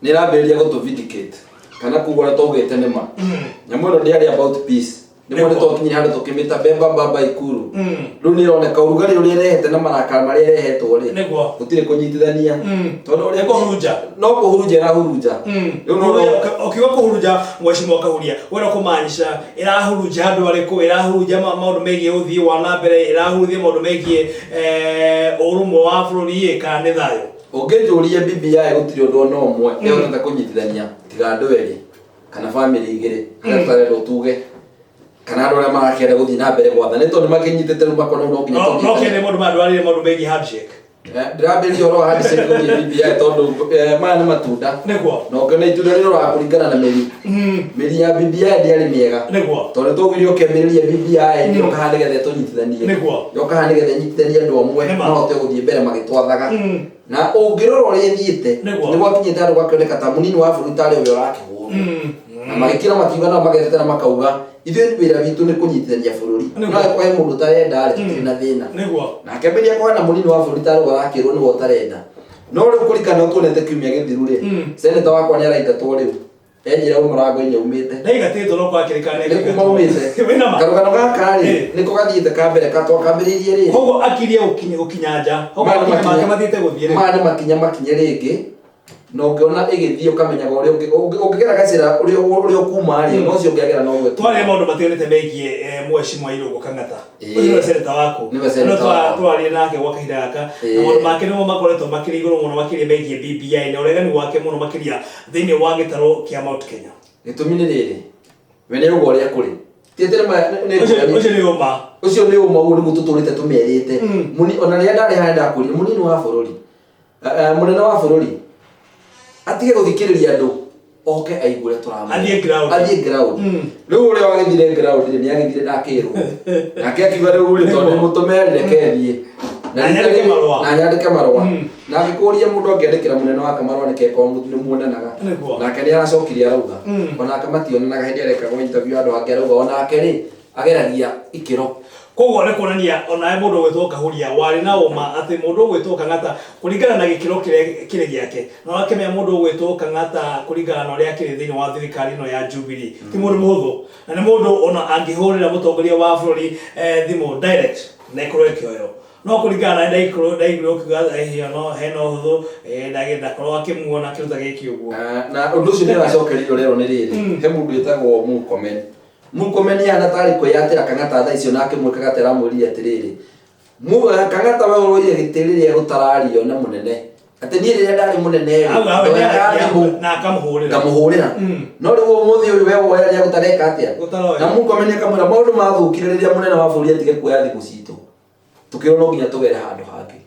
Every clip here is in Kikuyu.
Nĩ ĩrambĩrĩria gũtũ vindicate kana kuga ũrĩa twaugĩte nĩ ma. Nyamũ ĩno ndĩarĩ about peace. Nĩguo nĩ twakinyire handũ tũkĩmĩta beba baba ikuru. Rĩu nĩ ĩroneka ũrugarĩ ũrĩa ĩrehete na marakara marĩa ĩrehetwo rĩ. Nĩguo. Gũtirĩ kũnyitithania. Tondũ ũrĩa Nĩ kũhurunja. No kũhurunja ĩrahurunja. Rĩu no Ũkiuga kũhurunja mheshimiwa Kahuria, we no kũmaanisha ĩrahurunja andũ arĩkũ, ĩrahurunja maũndũ megiĩ ũthii wa na mbere, ĩrahurunja maũndũ megiĩ ũrũmwe wa bũrũri ĩ, kana nĩ thayũ? Ũngĩnjũria BBI gũtirĩ ũndũ ona ũmwe ĩhotete kũnyitithania tiga andũ erĩ kana bamĩrĩ igĩrĩ harĩa tũtarendwo tuge kana andũ arĩa marakĩenda gũthiĩ na mbere gwatha nĩ tondũ nĩ makĩnyitĩte rĩu makona rĩu no nginya No no tũnyitane. kĩndĩ maũndũ maya ndwarĩrie maũndũ megiĩ handshake. Ndĩrambĩrĩria ũhoro wa handshake gũthiĩ BBI tondũ maya nĩ matunda Nĩguo. na ũngĩona itunda rĩroraga kũringana na mĩri. Mĩri ya BBI ndĩarĩ mĩega Nĩguo. tondũ twaugire ũkĩambĩrĩria BBI yoka haha nĩgetha ĩtũnyitithanie. Nĩguo. Yoka haha nĩgetha ĩnyitithanie andũ amwe Nĩma. mahote gũthiĩ mbere magĩtwathaga. Na ũngĩrora ũrĩa ĩthiĩte Nĩguo. nĩ gwakinyĩte handũ gwakĩoneka ta mũnini wa bũrũri tarĩ we ũrakĩhũrwo. Na magĩkĩra makiuga nao magethete na makauga ithuĩ wĩra witũ nĩ kũnyitithania bũrũri. Nĩguo. No angĩkorwo he mũndũ ũtarenda rĩ tũtirĩ na thĩna. Nĩguo. Na akĩambĩrĩria kũhana mũnini wa bũrũri tarĩ we ũrakĩrwo nĩwe ũtarenda. No rĩu kũringana na tuonete kiumia gĩthiru rĩ, seneta wakwa nĩ araingatwo rĩu. Enjĩra ũyũ mũrango-inĩ aumĩte. Ndaingatĩtwo no kwakĩrĩkana Nĩ kuma aumĩte. Wĩna ma? Karũgano gaka rĩ, Eh. nĩko gathiĩte ka mbere ka twakambĩrĩirie rĩ. Koguo akirie gũkinya gũkinya nja. Koguo Maya nĩ makinya make makinya- mathiĩte gũthiĩ rĩ. Maya nĩ makinya makinye rĩngĩ na ũngĩona ĩgĩthiĩ ũkamenyaga ũrĩa ũngĩgera gacĩra ũrĩa ũrĩa ũkuma rĩ, no ũcio ũngĩagera noguo Twarĩrie maũndũ matiganĩte megiĩ mheshimiwa Irũngũ Kang'ata. Ĩĩ. Ũcio nĩwe seneta waku. Nĩwe seneta No wakwa. twarie nake gwa kahinda gaka. Na Ĩĩ. maũndũ make nĩmo makoretwo makĩrĩ igũrũ mũno makĩria megiĩ BBI na ũregani wake mũno makĩria thĩinĩ wa gĩtarũ kĩa Mount Kenya. Gĩtũmi nĩ rĩrĩ, we nĩ auga ũrĩa kũrĩ. Ti atĩ nĩ Ũcio ũcio nĩ ũma. Ũcio nĩ ũma ũguo nĩguo tũtũrĩte tũmerĩte. Ona rĩrĩa ndarĩ harĩa ndakwĩrire mũnini wa bũrũri, mũnene wa bũrũri atige gũthikĩrĩria andũ oke aigue ũrĩa tũramwĩra. Athiĩ ground. Athiĩ ground. Rĩu ũrĩa wagĩthire ground rĩ, nĩ agĩthire ndakĩrwo. Nake akiuga rĩu rĩ, tondũ nĩ mũtũme rĩ, reke thiĩ. Na rita nyandĩke rĩrĩ- marũa. Na nyandĩke marũa. Na angĩkũria mũndũ angĩandĩkĩra mũnene wake marũa nĩkĩ akorwo nĩ muonanaga. Nĩguo. Nake nĩ aracokirie arauga. Onake mationanaga hĩndĩ ĩrĩa arekagwo interview handũ hangĩ arauga onake rĩ, ageragia ikĩro. Koguo nĩ kuonania onawe mũndũ ũgwĩtwo Kahuria warĩ na ũma atĩ mũndũ ũgwĩtwo Kang'ata kũringana na gĩkĩro kĩrĩa kĩrĩ gĩake na ũrakĩmenya mũndũ ũgwĩtwo Kang'ata kũringana na ũrĩa akĩrĩ thĩinĩ wa thirikari ĩno ya Jubilee ti mũndũ mũhũthũ na nĩ mũndũ ona angĩhũrĩra mũtongoria wa bũrũri thimũ direct na ĩkorwo ĩkĩoywo no kũringana na ndaigua ndaiguire ũkiuga no hena ũhũthũ ndakorwo akĩmuona akĩruta gĩkĩ ũguo. Na ũndũ ũcio nĩ ũracokerio rero nĩ rĩrĩ, he mũndũ wĩtagwo Murkomen. Murkomen ahana tarĩ kwĩyatĩra Kang'ata thaa icio na akĩmwĩka Kang'ata aramwĩrire atĩrĩrĩ, Kang'ata we ũroire gĩtĩ rĩrĩa gũtarario na mũnene. Atĩ niĩ rĩrĩa ndarĩ mũnene rĩ, Auga we ndoyaga nĩaragia thimũ na akamũhũrĩra. ngamũhũrĩra. No rĩu ũmũthĩ ũyũ we woya rĩrĩa gũtareka atĩa? Gũtaroya. Na Murkomen akamwĩra maũndũ mathũkire rĩrĩa mũnene wa bũrũri atige kuoya thimũ citũ. Tũkĩrwo no nginya tũgere handũ hangĩ.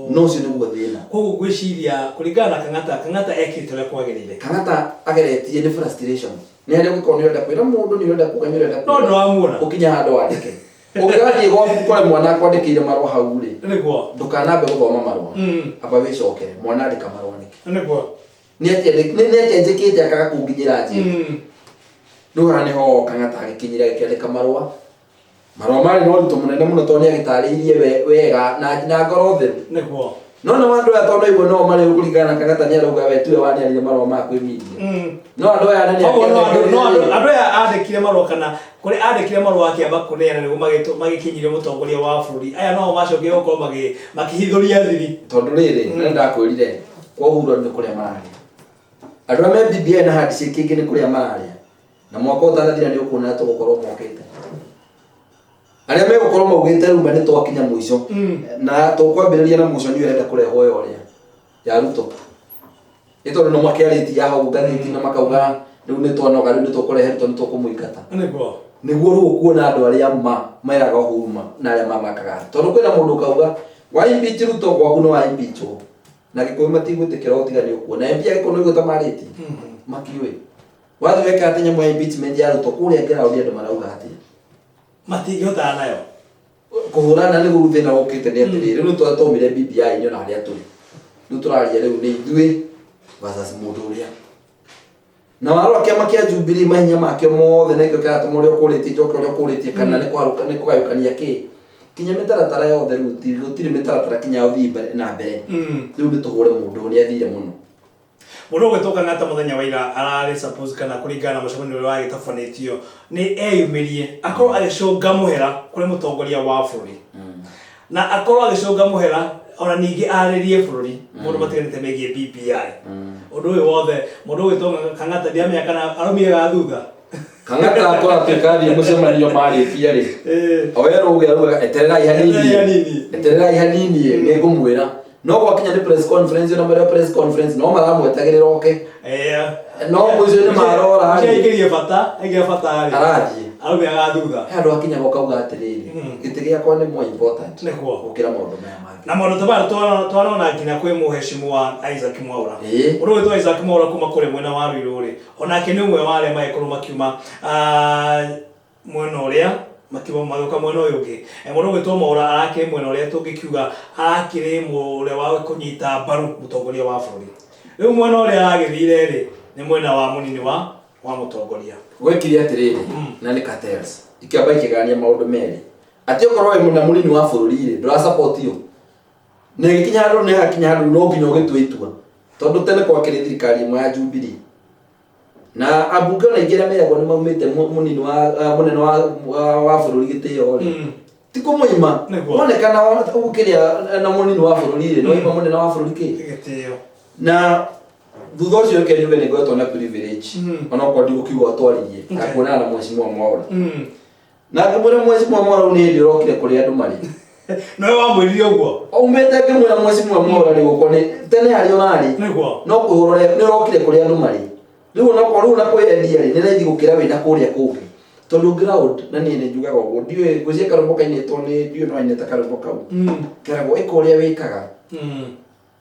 No ũcio nĩguo thĩna. Koguo ngwĩciria kũringana na Kang'ata, Kang'ata ekĩte ũrĩa kwagĩrĩire. Kang'ata ageretie nĩ frustration. Nĩ harĩa ũngĩkorwo nĩ ũrenda kwĩra mũndũ, nĩ ũrenda kuga, nĩ ũrenda No kuga. ndũramuona. Ũkinye handũ wandĩke. Ũngĩgathiĩ gwaku ũkore mwana akwandĩkĩire marũa hau rĩ, Nĩguo. ndũkanambe gũthoma marũa. Amba wĩcokere, mwana andĩka marũa nĩkĩ? Nĩguo. Nĩ atĩa nĩ atĩa njĩkĩte akaga kũnginyĩra njĩra? Rĩu haha nĩho Kang'ata agĩkinyire agĩkĩandĩka marũa. Marũa marĩ na ũritũ mũnene mũno tondũ nĩ agĩtarĩirie wega na ngoro theru. Nĩguo. No nao andũ aya tondũ aigua no marĩ kũringana na Kang'ata nĩ arauga we tiwe waneanire marũa maya kwĩ media. No andũ aya anene Koguo no andũ no andũ akĩanengereria andũ aya andĩkire marũa kana kũrĩ andĩkire marũa akĩamba kũneana nĩguo magĩkinyirio mũtongoria wa bũrũri. Aya no macokire gũkorwo makĩhithũria thiri. Tondũ rĩrĩ, nĩ ndakwĩrire kwa Uhuru andũ nĩ kũrĩa mararĩa. Andũ arĩa me BBI na handshake ĩngĩ nĩ kũrĩa mararĩa. Na mwaka ũtanathira nĩ ũkuona tũgũkorwo mokĩte. Arĩa megũkorwo maugĩte rĩu ma nĩ twakinya mũico. Na tũkwambĩrĩria na mũico nĩ ũrenda kũrehwo ya ũrĩa ya Ruto. Nĩ tondũ nĩ makĩarĩtie haha ũguo ngathĩti na makauga rĩu nĩ twanoga rĩu nĩ tũkũrehe Ruto nĩ tũkũmũingata. Nĩguo. Nĩguo rĩu ũkuona andũ arĩa ma meraga Uhuru ma na arĩa mamakaga. Tondũ kwĩna mũndũ ũkauga wa impeach Ruto gwaku nĩ wa impeachwo. Na Gĩkũyũ matigwĩtĩkĩra ũtiga nĩ ũkuona. MP a Gĩkũyũ nĩ ũiguĩte marĩtie? Matiũĩ. Wathiĩ weka atĩ nyamũ ya impeachment ya Ruto kũrĩa ground andũ marauga atĩa? Matingĩhotana nayo. Kũhũrana nĩ rĩu thĩna ũkĩte nĩ atĩrĩrĩ, rĩu nĩ twaumire BBI-inĩ ona harĩa tũrĩ. Rĩu tũraria rĩu nĩ ithuĩ versus mũndũ ũrĩa. Na warora kĩama kĩa Jubilee mahinya makĩo mothe na nĩkĩo kĩratũma ũrĩa ũkũrĩtie njoke ũrĩa ũkũrĩtie kana nĩ kũharũka nĩ kũgayũkania kĩ. Kinya mĩtaratara yothe rĩu gũtirĩ mĩtaratara kinya ya ũthii na mbere. Rĩu nĩ tũhũre mũndũ ũyũ nĩ athire mũno. Mũndũ ũgwĩtwo Kang'ata mũthenya wa ira ararĩ suppose kana kũringana na mũcemanio ũrĩa wagĩtabanĩtio nĩ eyumĩrie akorwo agĩcũnga mũhera kũrĩ mũtongoria wa bũrũri na akorwo agĩcũnga mũhera ona ningĩ arĩrie bũrũri mũndũ matiganĩte megiĩ BBI. Ũndũ ũyũ wothe mũndũ ũgwĩtwo Kang'ata ndiramenya kana arũmire ga thutha. Kang'ata akorwo atuĩka athiĩ mũcemanio marĩkia rĩ, oe rũgĩ arauga etererai hanini. Etererai hanini. Etererai hanini nĩ ngũmwĩra. No gwakinya nĩ press conference na marĩa press conference no maramwetagĩrĩra oke. No mũico-inĩ marora rĩ, Aingĩrie bata, aingĩra bata rĩ. Arathiĩ. Arũmĩra ga thutha. He handũ hakinyaga ũkauga atĩrĩrĩ, gĩtĩ gĩakwa nĩ more important Nĩguo. gũkĩra maũndũ maya mangĩ. Na maũndũ ta maya twanona nginya kwĩ mũheshimiwa Isaac Mwaura. Ũndũ ũgwĩtwo Isaac Mwaura kuma kũrĩa mwena wa Ruiru rĩ, onake nĩ ũmwe wa arĩa magĩkorwo makiuma mwena ũrĩa makiuma magĩũka mwena ũyũ ũngĩ. Mũndũ ũgwĩtwo Mwaura arakĩrĩ mwena ũrĩa tũngĩkiuga arakĩrĩ ũrĩa wa kũnyita mbaru mũtongoria wa bũrũri. Rĩu mwena ũrĩa aragĩthire rĩ, nĩ mwena wa mũnini wa mũtongoria. Gwekire atĩrĩrĩ, na nĩ cartels ikĩamba ikĩgania maũndũ merĩ, atĩ okorwo wĩ na mũnini wa bũrũri rĩ, ndũrasapotio na ĩgĩkinya handũ, nĩ hakinya handũ no nginya ũgĩtue itua, tondũ tene gwakĩrĩ thirikari ĩmwe ya Jubilee na ambunge ona aingĩ arĩa meragwo nĩ maumĩte mũnini wa mũnene wa bũrũri gĩtĩo rĩ, ti kũmũima. Wonekana ũkĩrĩa na mũnini wa bũrũri rĩ, nĩwaima mũnene wa bũrũri kĩ gĩtĩo. Na thutha ũcio reke njuge nĩ ngoretwo na privilege, onokorwo ndigũkiuga twaririe, ya kuonana na Mheshimiwa Mwaura, na ngĩmwĩra, Mheshimiwa Mwaura, nĩ hĩndĩ ũrokire kũrĩa andũ marĩ. Nowe wamwĩrire ũguo? Aumĩte ngĩmwĩra, Mheshimiwa Mwaura, rĩ gũkũ nĩ tene harĩa ũrarĩ, no kwĩhũrora nĩ ũrokire kũrĩa andũ marĩ rĩu, onokorwo rĩu na kwĩyendia rĩ, nĩ raithi gũkĩra wĩna kũrĩa kũngĩ, tondũ ground na niĩ nĩ njugaga ũguo, ndiũĩ ngwĩciria karwĩmbo kainĩtwo nĩ ndiũĩ no ainĩte karwĩmbo kau keragwo ĩka ũrĩa wĩkaga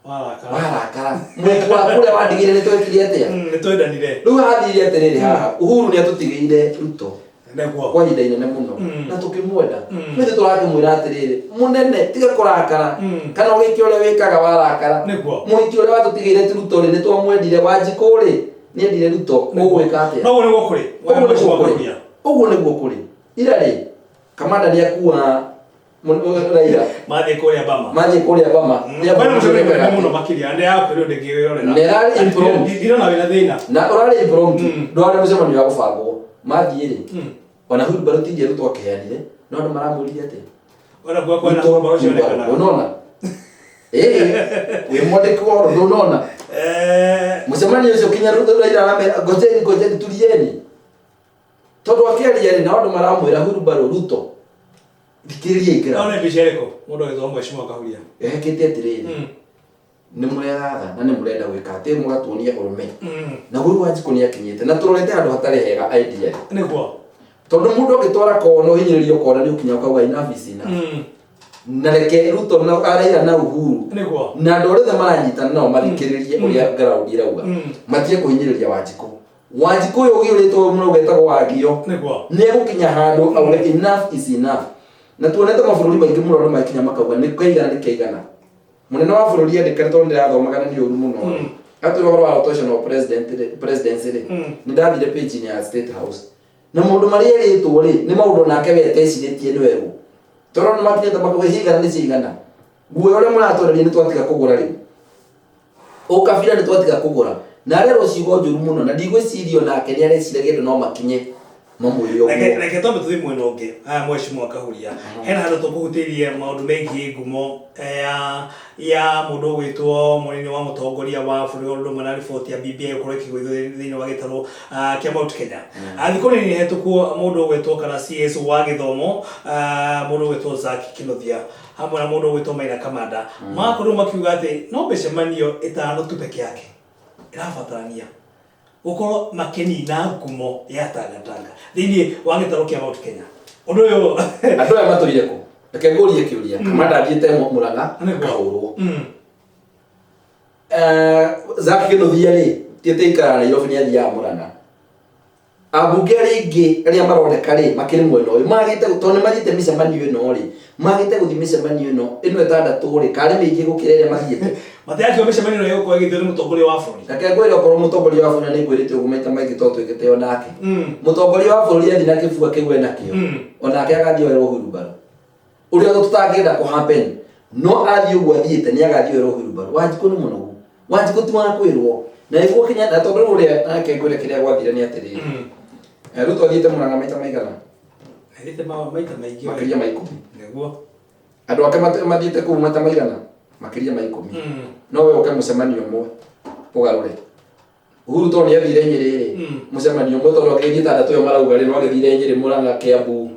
Warakara. Warakara mwĩki waku ũrĩa wandigire nĩ twekire atĩa? Nĩ twendanire. Rĩu hathire atĩrĩrĩ, haha Uhuru nĩ atũtigĩire Ruto kwa ihinda inene mũno na tũkĩmwenda. No ithuĩ tũrakĩmwĩra atĩrĩrĩ, mũnene, tiga kũrakara kana ũgĩke ũrĩa wĩkaga warakara. Mũhiki ũrĩa watũtigĩire ti Ruto rĩ, nĩ twamwendire. Wanjikũ rĩ, nĩ endire Ruto, ũgwĩka atĩa? Noguo nĩguo kũrĩ. Ũguo nĩguo kũrĩ, ũguo nĩguo kũrĩ. Ira rĩ, kamanda nĩ akua Raila. Mathiĩ kũrĩa Bama. Mathiĩ kũrĩa Bama. Nĩ kwani mũcemanio mũnene mũno makĩria nĩ yakwĩrwo ndĩngĩwĩrorera. Nĩ ĩrarĩ impromptu. Ndinona wĩna thĩna. Na ũrarĩ impromptu, ndwarĩ mũcemanio wa gũbangwo. Mathiĩ rĩ, ona wheelbarrow ti njerũ twakĩheanire, no andũ maramũririe atĩa? Ona kuga kwena wheelbarrow cionekanaga. Unaona, ĩĩ wĩ mwandĩki wa ũhoro, ndũnona mũcemanio ũcio kinya Raila aramera ngojeni, ngojeni, tulieni, tondũ akĩaria rĩ, nao andũ maramwĩra wheelbarrow Ruto thikĩrĩria ingĩra. No nĩ mbica ĩrĩkũ mũndũ agĩthoma mheshimiwa Kahuria? Ehekĩte atĩrĩrĩ, nĩ mũregatha na nĩ mũrenda gwĩka atĩ mũgatuonia ũrũme, na rĩu Wanjikũ nĩ akinyĩte na tũrorete handũ hatarĩ hega ideally, tondũ mũndũ angĩtwara kona ũhinyĩrĩrio kona nĩ ũkinya ũkauga enough is enough. Na reke Ruto na Raila na Uhuru na andũ arĩa othe maranyitana nao mathikĩrĩrie ũrĩa ground ĩrauga, matige kũhinyĩrĩria Wanjikũ. Wanjikũ ũyũ ũgĩũrĩtwo mũno ũgetagwo Wangio nĩ egũkinya handũ auge enough is enough, na tuonete mabũrũri maingĩ mũno andũ makinya makauga nĩ kaigana, nĩ kaigana. Mũnene wa bũrũri andĩka, tondũ ndĩrathomaga na nĩ ũru mũno atwĩra ũhoro wa rotation of president rĩ, presidency rĩ, nĩ ndathire page-inĩ ya State House na maũndũ marĩa erĩtwo rĩ, nĩ maũndũ nake we etecirĩtie nĩ werũ, tondũ nĩ makinyĩte makauga cigana nĩ cigana. Guoya ũrĩa mũratwereria nĩ twatiga kũgũra rĩu, ũkabira nĩ twatiga kũgũra, na arerwo ciugo njũru mũno, na ndigwĩciria onake nĩ areciragia andũ no makinye mamwĩre Reke ũguo. Reke twambe tũthiĩ mwena ũngĩ. Aya mheshimiwa Kahuria, hena handũ tũkũhutĩirie maũndũ megiĩ ngumo ya mũndũ ũgwĩtwo mũnini wa mũtongoria wa bũrũri, ũndũ ũmwe na riboti ya BBI gũkorwo ĩkĩgũithio thĩinĩ wa gĩtarũ kĩa Mount Kenya. Thikũ nini hetũku, mũndũ ũgwĩtwo kana CS wa gĩthomo, mũndũ ũgwĩtwo Zack Kinuthia hamwe na mũndũ ũgwĩtwo Maina Kamanda magakorirwo makiuga atĩ no mĩcemanio ĩtano tu peke yake ĩrabatarania gũkorwo makĩnina ngumo ya Tangatanga thĩinĩ wa gĩtarũ kĩa Mount Kenya. Ũndũ ũyũ Andũ aya matũire kũ? Reke ngũrie kĩũria. Kamanda athiĩte Mũrang'a akahũrwo. Zack Kinuthia rĩ, ti atĩ aikaraga Nairobi, nĩ athiaga Mũrang'a. Ambunge arĩa aingĩ arĩa maroneka rĩ, makĩrĩ mwena ũyũ magĩte tondũ nĩ mathiĩte mĩcemanio ĩno rĩ, magĩte gũthiĩ mĩcemanio ĩno ĩtandatũ rĩ, karĩ mĩingĩ gũkĩra ĩrĩa mathiĩte. Matirakĩo mĩcemanio ĩno ĩgũkorwo ĩgĩthio nĩ mũtongoria wa bũrũri. Reke ngwĩre, okorwo mũtongoria wa bũrũri, na nĩ ngwĩrĩte ũguo maita maingĩ tondũ twĩkĩte o nake, mũtongoria wa bũrũri athiĩ na kĩbua kĩu enakĩo, onake agathiĩ oerwo wheelbarrow, ũrĩa tũtangĩenda kũ happen, no athiĩ ũguo athiĩte nĩ agathiĩ oerwo wheelbarrow. Wanjikũ nĩ mũnogu. Wanjikũ ti wa kwĩrwo. Na nĩguo Kenyatta tondũ rĩu ũrĩa nake ngwĩre kĩrĩa gwathire nĩ atĩrĩrĩ. Ruto athiĩte Murang'a maita maigana? Athiĩte maita maingĩ. Makĩria ma 10. Nĩguo. Andũ ake mathiĩte kũu maita maigana? Makĩria ma 10. No we ũke mũcemanio ũmwe ũgarũre. Uhuru tondũ nĩ athire Nyĩrĩ rĩ, mũcemanio ũmwe tondũ akĩthiĩ tandatũ ĩyo marauga rĩ, no agĩthire Nyĩrĩ, Murang'a, Kiambu,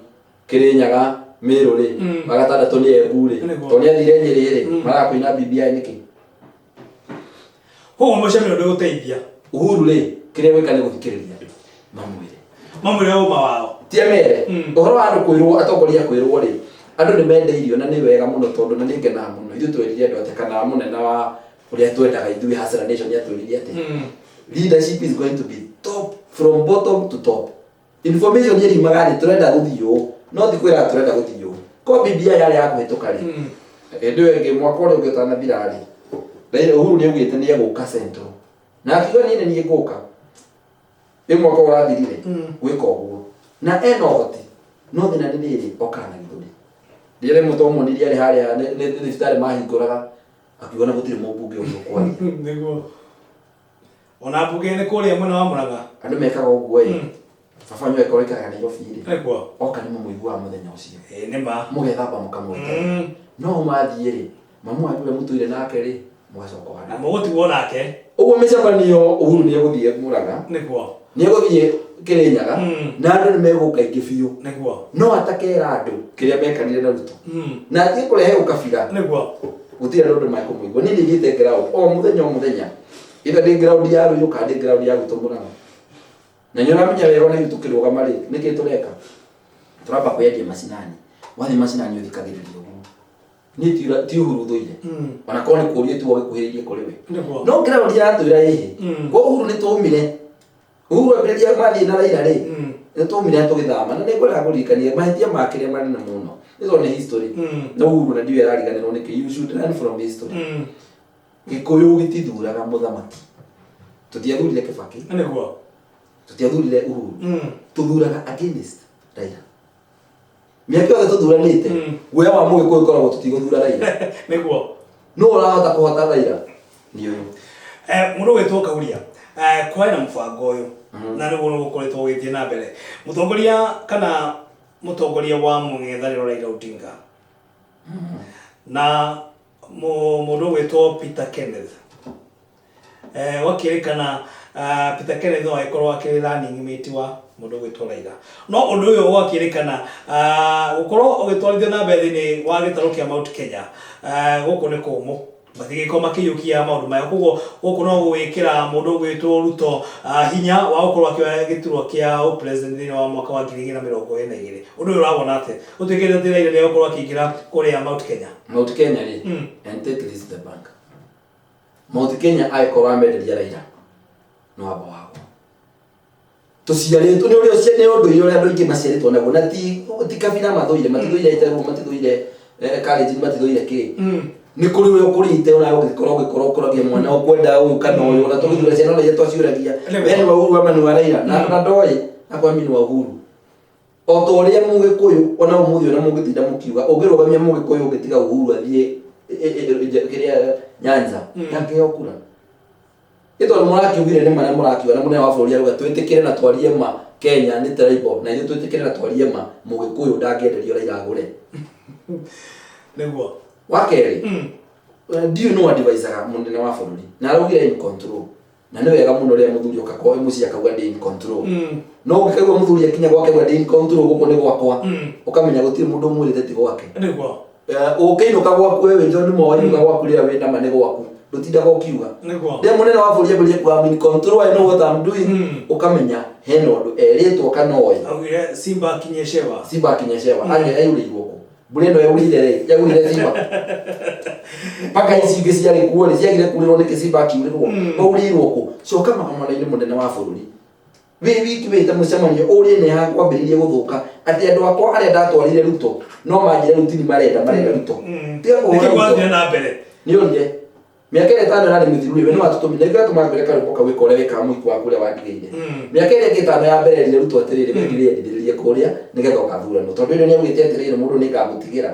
Kĩrĩnyaga, Meru rĩ, wa gatandatũ nĩ Embu rĩ, Nĩguo. tondũ nĩ athire Nyĩrĩ rĩ, maraga kũina BBI nĩkĩ? Koguo mũcemanio ndũgũteithia. Uhuru rĩ, kĩrĩa gwĩka nĩ gũthikĩrĩria andũ mamwĩre. Mamwĩre ũma wao. Ti amere. Ũhoro wa andũ kwĩrwo, atongoria kwĩrwo rĩ, andũ nĩ mende irio na nĩ wega mũno tondũ na nĩ ngenaga mũno. Ithuĩ twerire andũ atĩ kana mũnene wa ũrĩa twendaga ithuĩ Hustler Nation nĩ atwĩrire atĩ leadership is going to be top from bottom to top. Information ĩriumaga rĩ, tũrenda gũthiĩ ũũ, no ti kwĩra tũrenda gũthiĩ ũũ. Ko BBI yarĩ ya kũhĩtũka rĩ, hĩndĩ ĩyo ĩngĩ mwaka ũrĩa ũngĩ ũtanathira rĩ, Raila Uhuru nĩ augĩte nĩ egũka Central. Na akiuga niĩ nĩ niĩ ngũka. Rĩu mwaka ũyũ ũrathirire gwĩka ũguo. Na ena ũhoti, no thĩna nĩ rĩrĩ, okaga na gĩthũri. Rĩrĩa rĩmwe twamuonirie arĩ harĩa nĩ thibitarĩ mahingũraga, akiuga na gũtirĩ mũmbunge ũngĩ ũkwaria. Nĩguo. Ona mbunge nĩ kũrĩa mwena wa Murang'a. Andũ mekaga ũguo ĩ. Baba wanyu angĩkorwo aikaraga Nairobi rĩ, Nĩguo. oka nĩ mũmũiguaga mũthenya ũcio. Ĩĩ nĩ ma. Mũgethamba mũkamweterera. No mathiĩ rĩ, mamu wanyu ũrĩa mũtũire nake rĩ, mũgacoka o Na harĩa. mũgũtigwo nake. Ũguo mĩcemanio Uhuru nĩ egũthiĩ Murang'a. Nĩguo. Nĩ egũthiĩ Kĩrĩnyaga na andũ nĩ megũka aingĩ biũ. Nĩguo. No atakera andũ kĩrĩa mekanire na Ruto. Na atige kũrehe ũkabira. Nĩguo. Gũtirĩ andũ mekũmũigua. Niĩ nĩ thiĩte ground o mũthenya o mũthenya. Either ndĩ ground ya Rũiyũ kana ndĩ ground ya gwitũ Murang'a. Na nĩ ũramenya wega ona ithuĩ tũkĩrũgama rĩ, nĩkĩ tũreka? Tũramba kwĩendia macinani. Wathiĩ macinani ũthikagĩrĩria ũguo. Niĩ ti Uhuru thũire. Ona korwo nĩ kũũria tu ũgĩkuhĩrĩirie kũrĩ we. Nĩguo. No ground yaratwĩra ĩhĩ. Kwa Uhuru nĩ twaumire. Uhuru ambĩrĩria mathiĩ na Raila rĩ, nĩ twaumire na tũgĩthama. Na nĩ ngwendaga kũririkania mahĩtia make marĩa manene mũno. Nĩ tondũ nĩ history. Na Uhuru na ndiũĩ arariganĩrwo nĩkĩ. You should learn from history. Gĩkũyũ gĩtithuraga mũthamaki. Tũtiathurire Kĩbakĩ. Nĩguo. Tũtiathurire Uhuru. Tũthuraga against Raila. Mĩaka yothe tũthuranĩte, guoya wa Mũgĩkũyũ ũkoragwo tũtigũthura Raila. Nĩguo. Nũ ũrahota kũhota Raila? Nĩ ũyũ. Mũndũ ũgwĩtwo Kauria, kwarĩ na mũbango ũyũ na nĩguo ũkoretwo ũgĩthiĩ na mbere. Mũtongoria kana mũtongoria wa mũng'ethanĩro Raila Odinga na mũndũ ũgwĩtwo Peter Kenneth. Gwakĩrĩkana Peter Kenneth no agĩkorwo akĩrĩ running mate wa mũndũ ũgwĩtwo Raila. No ũndũ ũyũ gwakĩrĩkana gũkorwo ũgĩtwarithio na mbere thĩinĩ wa gĩtarũ kĩa Mount Kenya, gũkũ nĩ kũmũ. Matingĩkorwo makĩiyũkia maũndũ maya. Koguo gũkũ no gwĩkĩra mũndũ ũgwĩtwo Ruto hinya wa gũkorwo akĩoya gĩturwa kĩa ũ-president thĩinĩ wa mwaka wa 2022. Ũndũ ũyũ ũrawona atĩa? Gũtuĩkĩte atĩ Raila nĩ egũkorwo akĩingĩra kũrĩa Mount Kenya. Mount Kenya rĩ, and take this to the bank. Mount Kenya angĩkorwo amenderia Raila no amba wagwa. Tũciarĩtwo nĩ ũrĩa ũcio nĩ ũndũire ũrĩa andũ aingĩ maciarĩtwo naguo na ti kabira mathũire, matithũire Jaluo, matithũire Kalenjin, matithũire kĩ. Nĩ kũrĩ ũrĩa ũkũrĩte ona ũngĩkorwo ũgĩkorwo ũkũragia mwana ũkwenda ũyũ kana ũyũ ona tũgĩthura ciana ona iria twaciũragia we nĩ wa Uhuru ama nĩ wa Raila na ndoĩ akwa mimi nĩ wa Uhuru. O ta ũrĩa Mũgĩkũyũ ona ũmũthĩ ona mũngĩtinda mũkiuga ũngĩrũgamia Mũgĩkũyũ ũngĩtiga Uhuru athiĩ kĩrĩa Nyanza ndangĩheo kura. Nĩ tondũ mũrakiugire nĩ ma na mũrakiuga na mũnene wa bũrũri arauga twĩtĩkĩre na twarie ma Kenya nĩ tribal na ithuĩ twĩtĩkĩre na twarie ma Mũgĩkũyũ ndangĩenderio Raila agũre. Nĩguo. Wa kerĩ, ndiũĩ nũ advisaga mũnene wa bũrũri na araugire in control. Na nĩ wega mũno rĩrĩa mũthuri oka kwa mũciĩ akauga ndĩ in control. No ũngĩkaigua mũthuri akinya gwake auga ndĩ in control gũkũ nĩ gwakwa, ũkamenya gũtirĩ mũndũ ũmwĩrĩte ti gwake. Nĩguo. Ũkĩinũka gwaku we wĩ John Moi, wainũka gwaku rĩrĩa wĩ nama nĩ gwaku, ndũtindaga ũkiuga. Nĩguo. Rĩrĩa mũnene wa bũrũri ambĩrĩria kuga I'm in control, I know what I'm doing, ũkamenya hena ũndũ erĩtwo kana oĩ. Augire Simba akinyeshewa. Simba akinyeshewa, anya yaurĩirwo kũ? Mbura ĩno yaurire rĩ, yaurire Simba. Mpaka ici ingĩ ciarĩ kuo rĩ, ciagire kurĩrwo nĩkĩ Simba akiurĩrwo? Maurĩirwo kũ? Coka magomano-inĩ mũnene wa bũrũri. Wĩ wiki wĩte mũcemanio ũrie nĩ ha kwambĩrĩirie gũthũka atĩ andũ akwa arĩa ndatwarire Ruto no manjĩre rĩu tini marenda marenda Ruto. Tiga kũhũra Nĩkĩ Ruto. gwathire na mbere? Nĩ orire. Mĩaka ĩrĩa ĩtano ĩrarĩ mĩthiru rĩ, we nĩ watũtũmire nĩkĩo gĩatũma ngwĩre karwĩmbo kau wĩka ũrĩa wĩkaga mũhiki waku ũrĩa wandigĩire. Mĩaka ĩrĩa ĩngĩ ĩtano ya mbere erire Ruto atĩrĩrĩ, we nginya endithĩrĩrie kũrĩa nĩgetha ũgathuranwo tondũ ĩrĩa nĩaugĩte atĩrĩrĩ mũndũ nĩngamũtigĩra.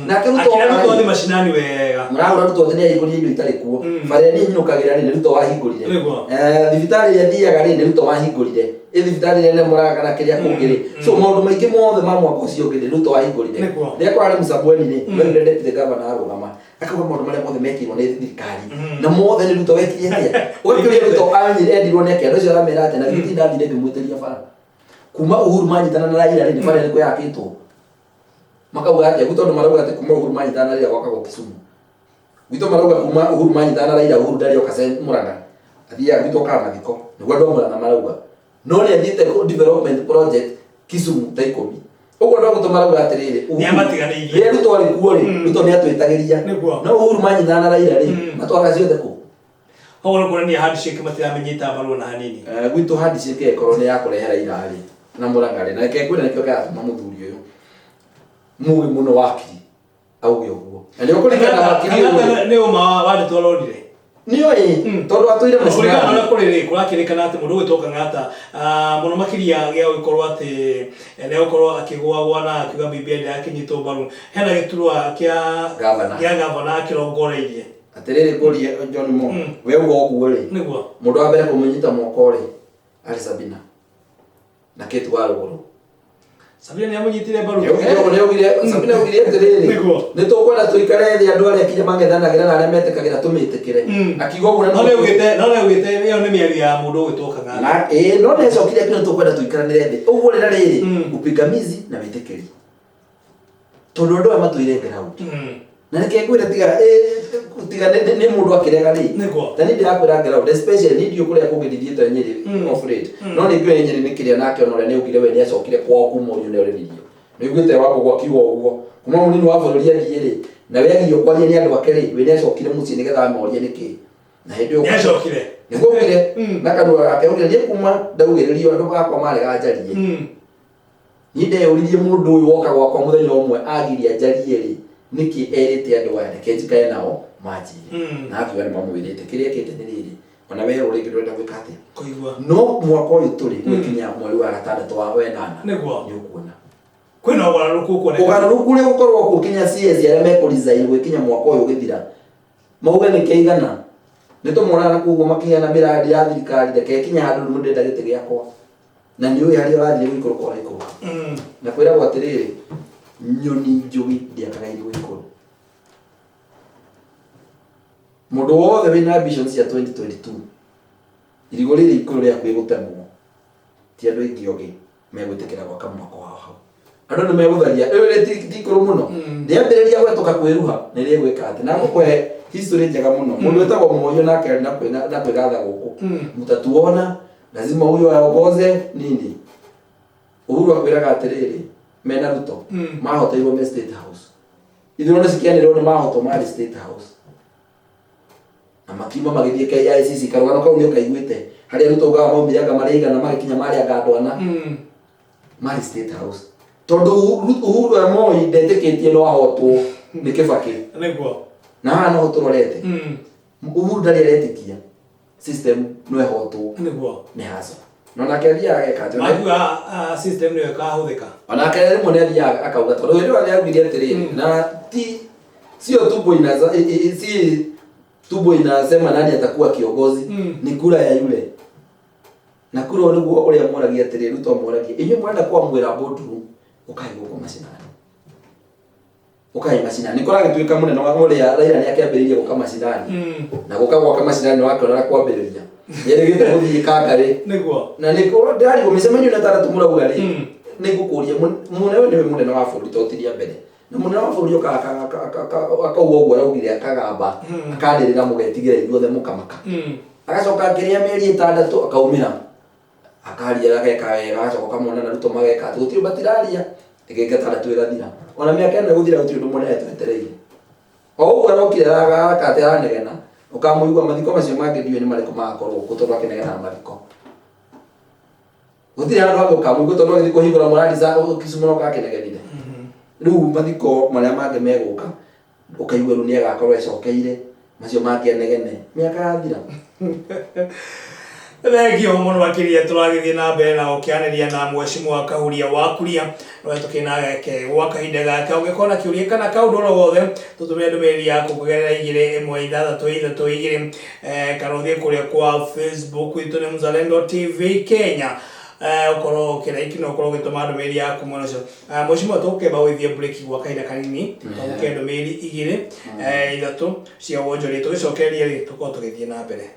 Nake Ruto Akĩra Ruto oka-rĩ, athiĩ macinani wega. Mũrahũra Ruto atĩ nĩahingũrire indo itarĩ kuo. Bara ĩrĩa niĩ nyinũkagĩra rĩ, nĩ Ruto wahingũrire. Nĩguo. Thibitarĩ ĩrĩa thiaga rĩ, nĩ Ruto wahingũrire. Ĩ thibitarĩ ĩrĩa nene Mũrang'a na kĩrĩa kũngĩ rĩ. So maũndũ maingĩ mothe ma mwaka ũcio ũngĩ nĩ Ruto wahingũrire. Nĩguo. Rĩrĩa kwarĩ Msabweni rĩ, we nĩwe deputy governor arũgama. Akauga maũndũ marĩa mothe mekirwo nĩ thirikari. Na mothe nĩ Ruto wekire atĩa? Ũgakĩũria Ruto amenyire endirwo nĩ atĩa? Andũ acio aramera atĩa? Na githĩ ti ndathire ngĩmwĩtĩria bara. Kuma Uhuru manyitana na Raila rĩ, nĩ bara ĩrĩkũ yakĩtwo? Makauga atĩa? Gwitũ andũ marauga atĩ kuma Uhuru manyitana na Raila gwakagwo Kisumu. Gwitũ marauga kuma Uhuru manyitana na Raila Uhuru ndarĩ oka Murang'a. Athiaga gwitũ okaga mathiko. Nĩguo andũ a Murang'a marauga. No nĩ athiĩte development project Kisumu ta ikũmi. Ũguo andũ a gwitũ marauga atĩrĩrĩ, Uhuru- Nĩamatiganĩirie. rĩrĩa Ruto arĩ kuo rĩ, Ruto nĩ atwĩtagĩria. Nĩguo. No Uhuru manyitana na Raila rĩ, matwaraga ciothe kũ? Koguo nĩ kuonania handshake matiramenyita mbaru ona hanini. Gwitũ handshake ĩkorwo nĩ ya kũrehe Raila rĩ, na Murang'a rĩ, na reke ngwĩre nĩkĩo kĩratũma mũthuri ũyũ mũgĩ mũno wakiri auge ũguo. Na nĩ ũkũririkana wakiri ũyũ Kang'ata nĩ ũma wa ndeto aronire. Nĩoĩ tondũ atũire Kũringana na macinani. ũrĩa kũrĩ rĩ, kũrakĩrĩkana atĩ mũndũ ũgwĩtwo Kang'ata mũno makĩria gĩa gũgĩkorwo atĩ nĩ egũkorwo akĩgũagũa na akiuga BBI ndĩrakĩnyitwo mbaru. Hena gĩturwa kĩa Gavana. kĩa gavana akĩrongoreirie. Atĩrĩrĩ ngũrie John Mo, we uga ũguo rĩ, Nĩguo. mũndũ wa mbere kũmũnyita moko rĩ, arĩ Sabina na Kate wa Rũgũrũ. Sabina nĩ amũnyitire mbaru. Nĩaugire Sabina augire atĩrĩrĩ, Nĩguo. nĩ tũkwenda tũikare thĩ andũ arĩa kinya mang'ethanagĩra na arĩa metĩkagĩra tũmĩtĩkĩre. Akiuga ũguo na No nĩaugĩte no nĩaugĩte ĩyo nĩ mĩario ya mũndũ ũgwĩtwo Kang'ata. Na ĩĩ no nĩacokire akiuga nĩ tũkwenda tũikaranĩre thĩ. Ũguo rĩ na rĩrĩ, upingamizi na wĩtĩkĩri. Tondũ andũ aya matũire ground. Na reke ngwĩre tiga tiga nĩ mũndũ akĩrega rĩ. Nĩguo. Na niĩ ndĩrakwĩra ground especially niĩ ndiũĩ kũrĩa kũngĩ ndithiĩte Nyĩrĩ off late. No nĩ ngĩũĩ Nyĩrĩ nĩ kĩrĩa nake ona ũrĩa nĩaugire we nĩacokire kwao kuma ũrĩa nĩorĩririo. Nĩũiguĩte Wambũgũ akiuga ũguo. Kuma mũnini wa bũrũri athiĩ rĩ, na we agio kwaria nĩ andũ ake rĩ, we nĩacokire mũciĩ nĩgetha amorie nĩkĩ. Na hĩndĩ ĩyo Nĩacokire. Nĩguo augire na kanua gake augire niĩ kuma ndaugĩrĩrio andũ akwa marega njarie. Niĩ ndeyũririe mũndũ ũyũ woka gwakwa mũthenya ũmwe agiria njarie rĩ, nĩkĩ erĩte andũ aya reke njikare nao manjĩre. Na akiuga nĩ mamwĩrĩte kĩrĩa ekĩte nĩ rĩrĩ, ona werwo rĩngĩ ndũrenda gwĩka atĩa. Kũigua. No mwaka ũyũ tũrĩ gũgĩkinya mweri wa gatandatũ wa wenana Nĩguo. nĩ ũkuona Kwĩna ũgarũrũku ũkuoneka. ũgarũrũku ũrĩa ũgũkorwo kuo kinya CS arĩa mekũ resign gũgĩkinya mwaka ũyũ ũgĩthira mauge nĩ kĩigana nĩ tũmonaga na koguo makĩheana mĩrandi ya thirikari reke ĩkinye handũ rĩu ndĩrenda gĩtĩ gĩakwa na nĩ ũĩ harĩa ũrathiĩ gũikũrũka ũraikũrũka na kwĩragwo atĩrĩrĩ nyoni njũgĩ ndĩakaga irigũ ikũrũ mũndũ wothe wĩna ambition cia 2022 irigũ rĩrĩ ikũrũ rĩhakuhĩ gũtemwo ti andũ aingĩ ogĩ megwĩtĩkĩra gwaka mwako wao hau andũ nĩ megũtharia rĩu rĩ ti ikũrũ mũno rĩambĩrĩria gwetũka kwĩruha nĩ rĩgwĩka atĩ na ngũkũhe history njega mũno mũndũ wĩtagwo Moyo nake arĩ na kwĩgatha gũkũ mtatuona lazima huyo aongoze nini Uhuru akwĩraga atĩrĩrĩ mena Ruto mahoteirwo me State House ithurano cikĩanĩrĩrwo nĩ mahotwo marĩ State House na makiuma magĩthiĩ KICC karũgano kau nĩ ũkaiguĩte harĩa Ruto augaga maumire anga marĩ igana magĩkinya marĩ anga andũ ana marĩ State House tondũ Uhuru wa Moi ndetĩkĩtie no ahotwo nĩ Kĩbakĩ Nĩguo. na haha noho tũrorete Uhuru ndarĩ aretĩkia system no ĩhotwo Nĩguo. nĩ haco no nake athiaga ageka atĩ Makiuga system nĩyo ĩkahũthĩka. onake rĩmwe nĩ athiaga akauga tondũ hĩndĩ ĩyo nĩaugire atĩrĩrĩ na ti sio tumbo inaza si tumbo inasema nani atakuwa kiongozi ni kura ya yule na kura nĩguo ũrĩa moragia atĩrĩ Ruto amoragia inyuĩ mũrenda kwamwĩra boardroom ũkai gũkũ macinani ũkai macinani nĩ kũragĩtuĩka mũnene wa ũrĩa Raila nĩ akĩambĩrĩirie gũka macinani na gũka gwaka macinani nĩ wakĩona ũrĩa kwambĩrĩria nĩerĩgĩte gũthiĩ kangarĩ Nĩguo. na nĩ ndĩrarigwo mĩcemanio ĩno ĩtandatũ mũrauga rĩ nĩ ngũkũria mũnene nĩwe mũnene wa bũrũri to ti rĩa mbere na mũnene wa bũrũri okaga akauga ũguo araugire akagamba akanĩrĩra mũgetigĩra inyuothe mũkamaka agacoka akĩrĩa mĩeri ĩtandatũ akaumĩra akaria ageka wega agacoka ũkamwona na Ruto mageka atĩ gũtirĩ matiraria ĩgĩka ĩtandatũ ĩgathira ona mĩaka ĩno ĩgũthira gũtirĩ ũndũ mũnene twetereire o ũguo arokire araka atĩ aranegena ũkamũigua mathiko macio mangĩ ndiũĩ nĩ marĩkũ magakorwo kuo tondũ akĩnegenaga mathiko gũtirĩ handũ hangĩ ũkamũigua tondũ agĩthiĩ kũhingũra mũradi za Kisumu no kakĩnegenire rĩu mathiko marĩa mangĩ megũka ũkaigua rĩu nĩ agakorwo ecokeire. Macio mangĩanegene mĩaka yathira. Thengio mũno makĩria. Tũragĩthiĩ na mbere na gũkĩanĩria na Mheshimiwa Kahuria wa Kuria, nowe tũkĩnageke gwa kahinda gaka. Ũngĩkorwo na kĩũria kana kaũndũ oro gothe, tũtũmĩre ndũmĩrĩri yaku kũgerera 21632, kana ũthiĩ kũrĩa kwa Facebook itũ nĩ Mzalendo TV Kenya, ũkorwo ũkĩraiki na ũkorwo ũgĩtũma ndũmĩrĩri yaku mwena ũcio. Mheshimiwa, tũgũkĩamba gũgĩthiĩ break gwa kahinda kanini, twamũkĩre ndũmĩrĩri igĩrĩ, ithatũ cia wonjoria, tũgĩcokereria rĩ tũkorwo tũgĩthiĩ na mbere.